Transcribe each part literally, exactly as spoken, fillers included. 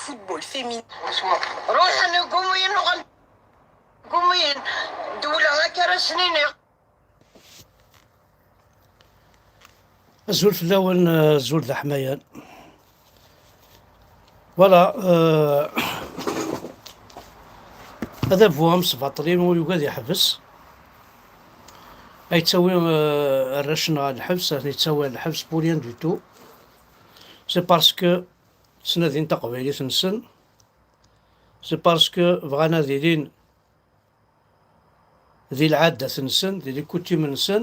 football féminin. Ruḥen igumiyen, uɣal igumiyen. Ddewla akka ara sen-iniɣ. Azul fell-awen, azul d aḥmayan. Voilà, euh, adabu amesbaṭli ur yugad yeḥbes. Ay yettawi, euh, arrac-nneɣ ɣer lḥebs, ad ten-yettawi ɣer lḥebs pour rien du tout. C'est parce que ttnadin taqbaylit-nsen. C'est parce que bɣan ad ilin di lɛadat-nsen, di likutim-nsen.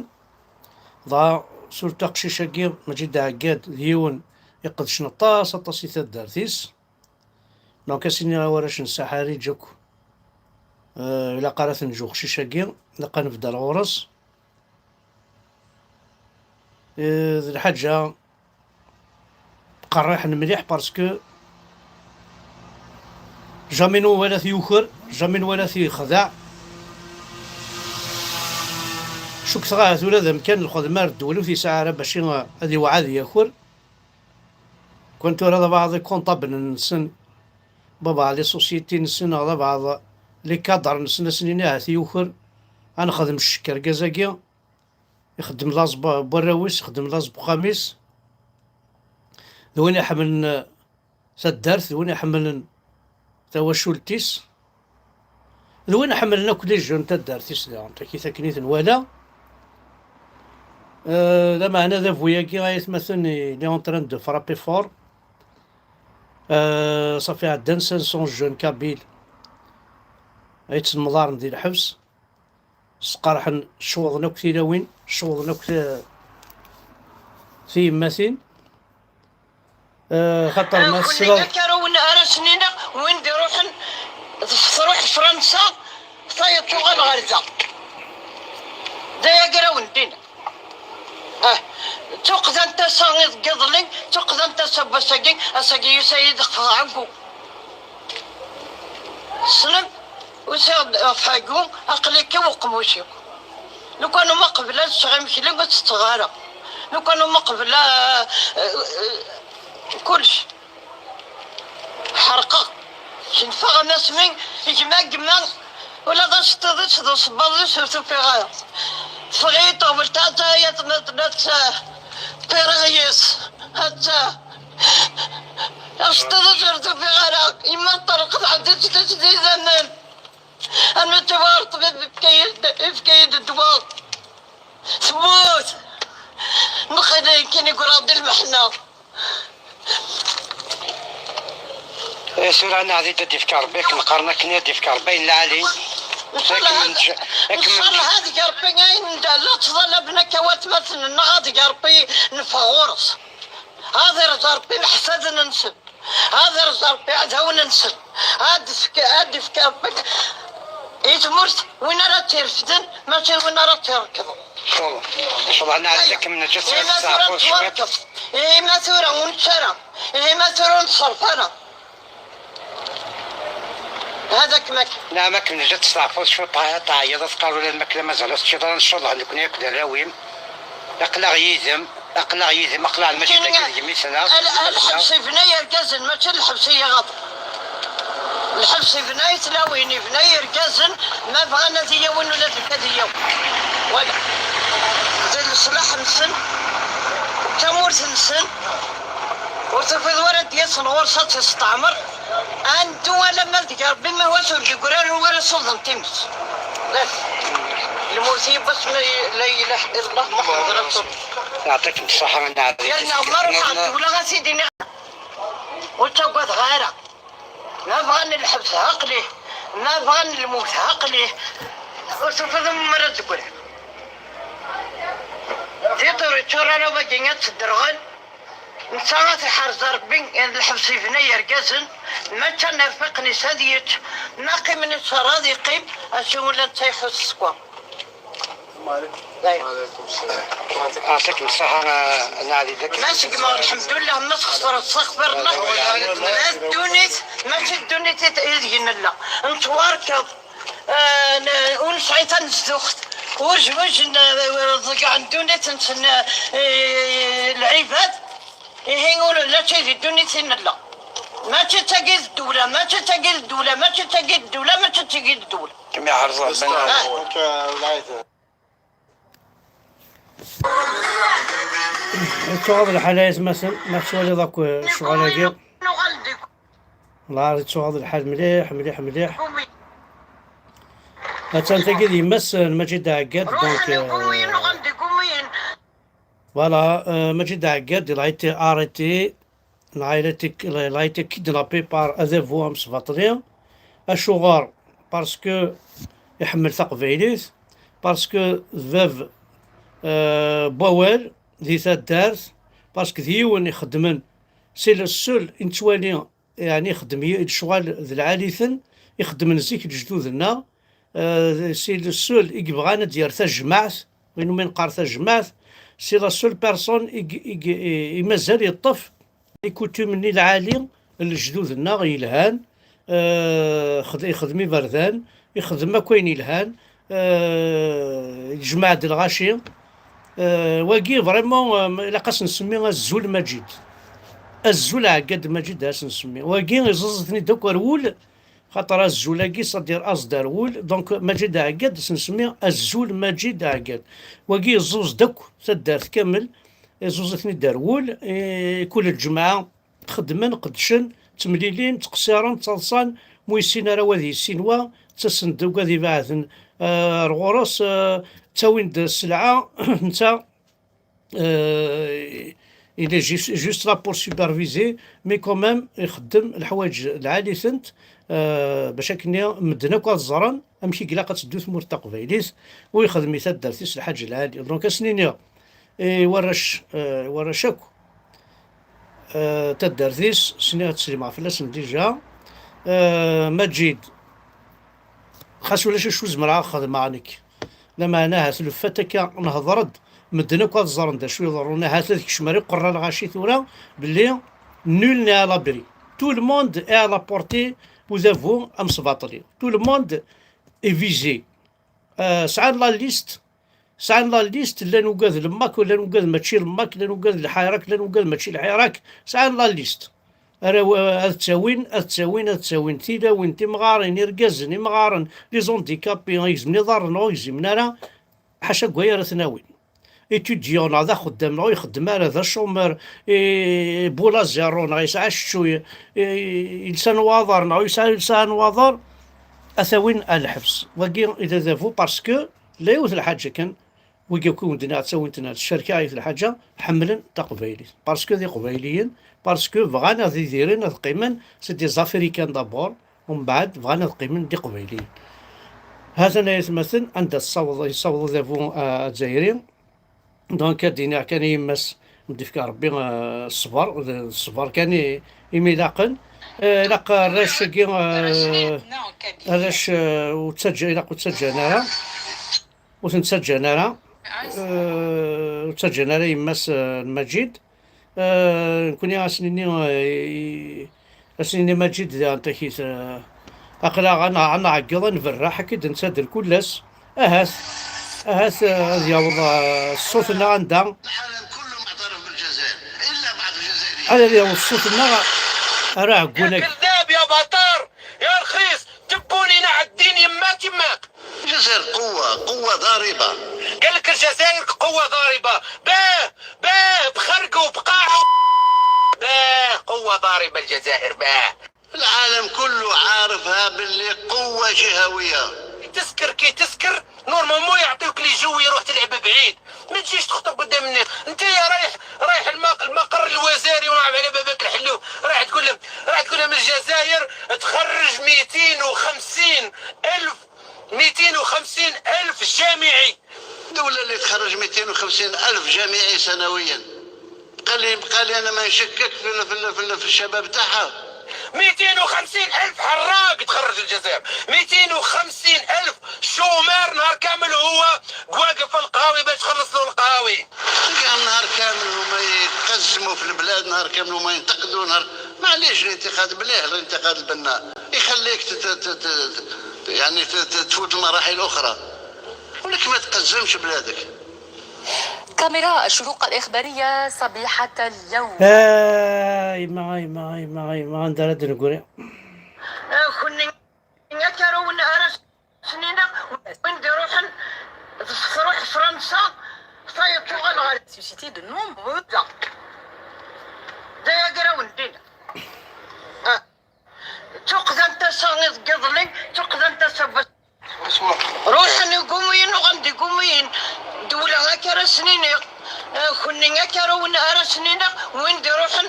Dɣa surtout aqcic-agi, Maǧid Ɛeggad, d yiwen iqedcen aṭas, aṭas i taddart-is. Donc, ad s-iniɣ i warrac n Saḥariǧ akk, euh, ilaq ara t-neǧǧ uqcic-agi, ilaq ad nbeddel ɣur-s. Euh, d lḥaǧa qerriḥen mliḥ, parce que jamais nwala-t yuker, jamais nwala-t yexdeɛ. Cukkteɣ ahat ula d amkan n lxedma ar ddwel ur t-yesɛi ara bac ad iweɛɛed yaker. Kan tura d abaɛḍ ikunṭablen-nsen, babaɛ les sociétés-nsen, neɣ d abaɛḍ les cadres-nsen, ad sen-nini ahat yuker, ad nexdem ccek argaz-agi. Ixeddem laẓ n warraw-is, ixeddem laẓ n uxxam-is. D win iḥemmlen, eh, taddart, d win iḥemmlen tawacult-is, d win iḥemmlen akk les jeunes n taddart-is daɣen, takit akken i ten-wala. Eh, lameɛna d abu-agi ay atmaten, il est en train de frapper fort. Eh, ṣafi ɛeddan cinq cents jeunes kabyles ay ttnemḍaren di lḥebs. Sqerḥen, cewḍen akk tilawin, cewḍen akk ti-, tiyemmatin. Eh, xaṭer ma tesleḍ. Akka ara wen-, ara s-niniɣ, win d-iruḥen, truḥ Fransa, tayeḍ tuɣal ɣer da. D ayagi ara wen-d-iniɣ. Ah, tuqdant ass-a iḍ n yiḍelli, tuqdant ass-a n wass-agi, ass-agi yusa-yi-d xeɛgu. Tessnem? Usiɣ-d ɣef ɛeggu, aql-i kan uqemmuc-iw. Lukan uma qbel ad sseɣ imekli, ur tetteɣ ara. Lukan uma qbel, ah, ah, ah, kullec. Ḥerqeɣ. Cenfeɣ am asmi gma, gma, ula d aceṭṭiḍ-is d usebbaḍ-is ur t-ufiɣ ara. Teffeɣ-iyi teɣbelt, atta, ya tma, tella teṭṭireɣ yes. Atta. Aceṭṭiḍ-is ur t-ufiɣ ara. Yemma teṭṭerq tɛedda-tt d idammen. Armi tebɣa ṭṭbib yefka-yi-d, yefka-yi-d ddwa. Temmut. Nxil akken i greɣ di lmeḥna. Eh, tura neɛdi-d ad d-ifk Rebbi, akken qqaren akken ad d-ifk Rebbi ayen lɛali. Ncallah ad, ncallah ad g Rebbi ayen d-, la ttḍalaben akka watmaten-nneɣ, ad g Rebbi neffeɣ ɣur-s. Ad irẓ Rebbi leḥsaden-nsen. Ad irẓ Rebbi iɛdawen-nsen. Ad d-ifk, ad d-ifk Rebbi i tmurt win ara tt-irefden, mačči win ara tt-irekḍen. Ncallah. Ncallah neɛdi-d akken neǧǧa. Ihi ma tura tettwarekḍ. Ihi ma tura ur nečči ara. Ihi ma tura ur nṣerref ara. Hada kma kan. Neɛma akken neǧǧa testeɛfuḍ cwiṭ, tɛa-, tɛeyyiḍ, ad teqqareḍ ula d makla mazal ur teččiḍ ara, ncallah nekkni akk d arraw-im. Aql-aɣ yid-m, aql-aɣ yid-m, aql-aɣ mačči d agad yemmi-tneɣ. Al-, al-, lḥebs ibna irgazen, mačči lḥebs i yiɣaḍ. Lḥebs ibna i tlawin, ibna i irgazen, ma bɣan ad iyi-awin ula d nekk ad iyi-awin. Wala. D leṣlaḥ-nsen, d tamurt-nsen, ur tufiḍ wara d-yasen ɣur-s ad testeɛmer. Andu alamma d Rebbi, ma wass ur d-yeggri ara wara suḍen times. Bas. Lmut yiwwas ma la ilaha illallah Muḥemmed Rasul. Yeɛṭikem ṣṣeḥḥa, a Nna Ɛli. Yerna ma ruḥeɣ ddewla ad s-id-iniɣ. Ur ttagadeɣ ara. Ma bɣan lḥebs aql-ih, ma bɣan lmut aql-ih. Ur tufiḍ umi ara d-teggri. Tiṭ ur yeččur ara wagi ad tedderɣel. Netta ad t-iḥrez Rebbi, lḥebs ibna yergazen, ma ččan irfiqen-is ad yečč, ma qqimen i ṣṣer ad iqqim, asiwel netta iḥuss s sskeṛ. Yeɛṭikem ṣṣeḥḥa, a Nna Ɛli, d akken. Ma segmeɣ, lḥemdullah, ma sxesreɣ, sexfirellah. Ma d ddunit, mačči d ddunit i, ideg nella. Nettwarkeḍ, eh, n-, ur nesɛi tanezduɣt. Ur zwiǧen, eh, ḍeggɛen ddunit-nsen, eh, lɛibad. Ihi, ur, mačči di ddunit i nella. Mačči d tagi d ddula, mačči d tagi d ddula, mačči d tagi d ddula, mačči d tagi d ddula. Kem iḥrez Rebbi. Yettɣaḍ lḥal ay atmaten, ma tettwaliḍ akk ccɣel-agi. Lɛar yettɣaḍ lḥal mliḥ, mliḥ, mliḥ. Attan tagi d yemma-s n Maǧid Ɛeggad, donc, euh, voilà, euh, Maǧid Ɛeggad, il a été arrêté, il a été, il a été kidnappé par adabu amesbaṭli. Acuɣer? Parce que iḥemmel taqbaylit, parce que d bab, euh, n wawal di taddart, parce que d yiwen ixeddmen, c'est le seul i nettwali yeɛni ixeddem y-, lecɣal d lɛali-ten, ixeddmen zik lejdud-nneɣ, euh, c'est le seul i yebɣan ad d-yerr tajmaɛt, win umi neqqar tajmaɛt, c'est la seule personne i, i, i, i mazal yeṭṭef les coutumes-nni lɛali n lejdud-nneɣ yelhan, euh, xed-, ixdem iberdan, ixdem akk ayen yelhan, euh, yejmeɛ-d lɣaci. Euh, wagi, vraiment, euh, ilaq ad s-nsemmi azul Maǧid. Azul Ɛeggad Maǧid, ad s-nsemmi. Wagi, iẓẓeẓ-iten-id akk ar wul, xaṭer azul-agi, c'est-à-dire aẓ-d ar wul. Donc, Maǧid Ɛeggad, ad s-nsemmi azul Maǧid Ɛeggad. Wagi, iẓẓuẓ-d akk taddart kamel, iẓẓuẓ-iten-id ar wul, i kul lǧemɛa, xeddmen, qeddcen, ttemlilin, ttqeṣṣiren, ttaḍsan, mu yessin ara wa ad yessin wa, ttasen-d ugad ibeɛden, eh, ar ɣur-s, eh, ttawin-d sselɛa, netta, eh, il est juste, juste là pour superviser, mais quand même, ixeddem leḥwayeǧ lɛali-tent, eh, bac akken medden akk ad ẓren amek i ilaq ad teddu tmurt taqbaylit, u ixdem i taddart-is lḥaǧa lɛali. Donc, ad sen-iniɣ, i warrac, eh, i warrac akk, eh, taddart-is, sniɣ ad teslim ɣef fell-asen déjà. Eh, Maǧid, xas ulac acu zemreɣ ad xedmeɣ nekk. Lameɛna ahat le fait akka nehḍer-d, medden akk ad ẓren d acu iḍerrun, ahat ad kecmen ar iqerra lɣaci tura, belli nul n'est à l'abri. Tout le monde est à la portée udabu amesbaṭli. Tout le monde est visé. Eh, sɛan la liste, sɛan la liste, llan ugad lemmak, llan ugad mačči lemmak, llan ugad lḥirak, llan ugad mačči lḥirak, sɛan la liste. Ara w-, ad ttawin, ad ttawin, ad ttawin tilawin, timɣarin, irgazen, imɣaren, les handicapés, igezmen iḍarren, ur gzimen ara, ḥaca deg waya ara ten-awin. Étudiant neɣ d axeddam neɣ ur ixeddem ara, d acummer, i, bula zéro neɣ yesɛa ccetcuy, i, yelsa n waḍar neɣ ur yesɛa yelsa n waḍar, ad t-awin ar lḥebs. Wagi i d adabu, parce que la yiwet lḥaǧa kan, wigi akk i wen-d-nniɣ ttawin-ten ar tcerka, yiwet lḥaǧa, ḥemmlen taqbaylit. Parce que d iqbayliyen, parce que bɣan ad idiren, ad qqimen, c'est des Africains d'abord, umbeɛd bɣan ad qqimen d iqbayliyen. Ha-t-an ay atmaten, anda tessaweḍ, yessaweḍ adabu, ah, azzayri. Donc, ad d-iniɣ kan i yemma-s, ad d-ifk Rebbi, ah, ṣṣber, d ṣṣber kan i, imi ilaqen. Eh, ilaq arrac-agi, eh, arrac, eh, ur ttaǧǧa, ilaq ur ttaǧǧan ara. Ur ten-ttaǧǧan ara. Eh, ur ttaǧǧan ara yemma-s, eh, n Maǧid. Eh, nekkni ad as-nini, eh, i, ad as-nini Maǧid daɣen takit, eh, aql-aɣ ad nɛ-, ad nɛeggeḍ, ad nberreḥ, ad k-id-nettader kul ass. Ahat, ahat, eh, ad yaweḍ, eh, ṣṣut-nneɣ anda? العالم كله معترف بالجزائر، إلا بعض الجزائريين. Ad yaweḍ ṣṣut-nneɣ ar aɛeggun-agi. يا كذاب، يا بطار، يا رخيص، تبوني نعدين يمات يمات. الجزائر قوة، قوة ضاربة. قال لك الجزائر قوة ضاربة. باه، باه، بخرقه وبقاعه. باه، قوة ضاربة الجزائر، باه. العالم كله عارفها باللي قوة جهوية. تسكر كي تسكر، normalement يعطيوك les jeux ويروح تلعب بعيد. ما تجيش تخطب قدام الناس. انت يا رايح، رايح الم-، المقر الوزاري ونعم على باباك الحلو، رايح تقول لهم، رايح تقول لهم الجزائر تخرج ميتين وخمسين ألف، ميتين وخمسين ألف جامعي. الدولة اللي تخرج ميتين وخمسين ألف جامعي سنويًا. قال لي، قال لي: "أنا ما نشكك في ال-، في ال-، في ال-، في الشباب تاعها". ميتين وخمسين ألف حراق تخرج الجزائر، ميتين وخمسين ألف chômeur نهار كامل هو واقف في القهاوي باش يخلص له القهاوي. تلقاهم نهار كامل هما يقزموا في البلاد، نهار كامل هما ينتقدوا، نهار، معليش، الانتقاد مليح، الانتقاد البناء يخليك ت-، ت-، ت-، ت-، ت-، يعني ت-، ت-، تفوت المراحل الأخرى، ولكن ما تقزمش بلادك. كاميرا الشروق الإخبارية صبيحة اليوم. Ay ma, ay ma, ay ma, ay ma, anda ara d-negri? Kunni akka ara wen-, ara s-, snina, win d-iruḥen, truḥ Fransa, tayeḍ tuɣal ɣer Suscité de nombreux. Da. D aya ara wen-d-iniɣ. Ah. Tuqdant ass-a iḍ n yiḍelli, tuqdant ass-a n wass. Ruḥen igumiyen, uɣalen d igumiyen. Dewla akka ara sen-iniɣ, eh, kunni akka ara wen-, ara sen-iniɣ, win d-iruḥen,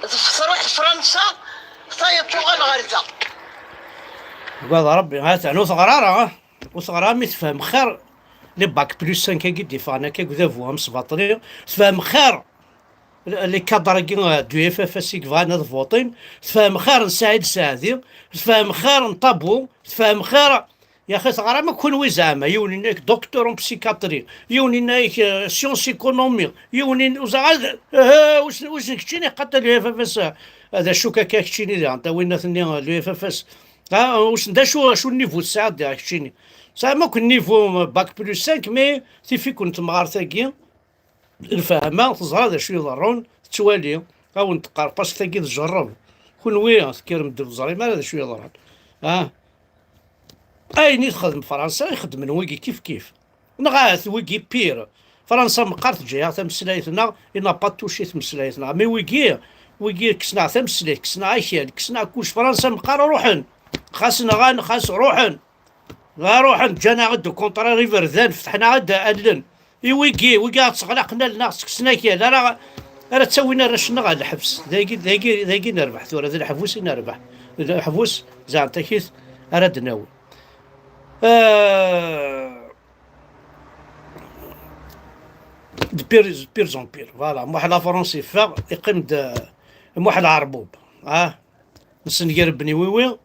truḥ Fransa, tayeḍ tuɣal ɣer da. Gad Rebbi, ha-t-an, ur teɣra ara, ah. Ur teɣra mi tefhem xir les bac plus cinq-agi d-iffɣen akka deg udabu amesbaṭli, tefhem xir les cadres-agi, euh, du F F S i yebɣan ad votin, tefhem xir n Saɛid Saɛdi, tefhem xir n Tabou, tefhem xir, yaxi teɣram akk kunwi zeɛma, yiwen yenna-ak docteur en psychiatrie, yiwen yenna-ak, euh, science économie, yiwen yenna-, ur ẓriɣ ad, euh, wissen, wissen keččini qatel le F F S, euh, d acu akka keččini diɣen, ta winnat-nni, euh, le F F S. Ah, wissen d acu, acu nnivu tesɛiḍ diɣ keččini. Tesɛam akk nnivu bac plus cinq, mais tif-iken temɣart-agi, lfahma, teẓra d acu iḍerrun, tettwali, a wen-teqqar parce que tagi tjerreb. Kunwi tekkrem-d ur teẓrim ara d acu iḍerrun. Ah. Ayen i texdem Fransa, i xeddmen wigi kif kif. Neɣ ahat wigi pire. Fransa meqqar teǧǧa-yaɣ tameslayt-nneɣ, i n'a pas touché tameslayt-nneɣ. Mais wigi, wigi kksen-aɣ tameslayt, kksen-aɣ akal, kksen-aɣ kullec. Fransa meqqar ruḥen. Xas nɣan, xas ruḥen. Dɣa ruḥen, ǧǧan-aɣ-d ukunṭrar iberdan, fetḥen-aɣ-d allen. I wigi, wigi ad ttɣlaqen allen-aɣ, sseksen akal, ara, ara ttawin arrac-nneɣ ɣer lḥebs. Dagi, dagi, dagi nerbeḥ tura, d leḥbus i nerbeḥ. D leḥbus, zeɛma takit ara d-nawi. Euh, de pire, de pire en pire. Voilà, Muḥ la France yeffeɣ, iqqim-d, euh, Muḥ Lɛerbub. Ah, nsenger bniwiwi,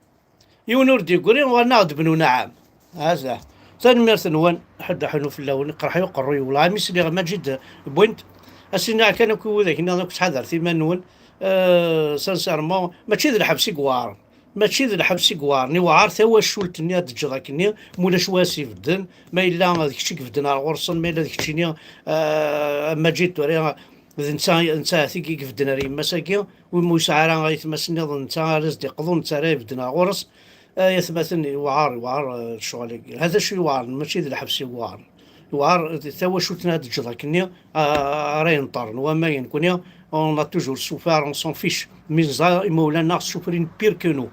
yiwen ur d-yeggri, wannaɣ-d bnu nɛam. Ah, zah. Tanemmirt-nwen, ḥedd aḥunu fell-awen, iqerḥ-iyi uqerruy, wellah, mi sliɣ Maǧid wwin-t, as-iniɣ kan akk i widak-nni, akk ttḥadaret iman-nwen, euh, sincèrement, mačči d lḥebs i yewɛren. Mačči d lḥebs i yewɛren, iwɛer tawacult-nni ad d-teǧǧeḍ akkenni, ma ulac wa as-ibedden, ma yella d kečč i ibedden ar ɣur-sen, ma yella d keččini, ah, a Maǧid tura, d netta, netta ahat i ibedden ar yemma-s-agi, wi ma ur yesɛi ara aytma-s nniḍen, netta ara as-d-iqḍun, netta ara ibedden ar ɣur-s. Ay atmaten, iwɛer, iwɛer, eh, ccɣel-agi. Hada acu iwɛeren, mačči d lḥebs i iwɛeren. Iwɛer tawacult-nni ad d-teǧǧeḍ akkenni, ah, ara yenṭerren. Wama nekkni, on a toujours souffert, on s'en fiche. Mi neẓra imawlan-nneɣ souffrin pire que nous.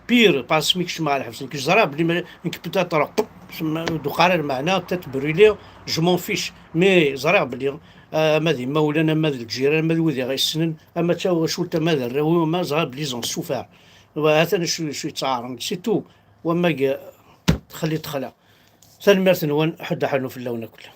Pire, parce que mi kecmeɣ ɣer lḥebs. Nekk ẓriɣ belli ma, nekk peut-être, ur d-uqar ara lmeɛna, peut-être brûlé, je m'en fiche. Mais ẓriɣ belli, ah, ama d imawlan, ama d lǧiran, ama d wid i ɣ-yessnen, ama d tawacult, ama d arraw-iw, ama ẓriɣ belli ils ont souffert. Wa, hatan acu, acu yettɛaren. C'est tout. Wamag, txelli texla. Tanemmirt-nwen, ḥedd aḥanu fell-awen akk.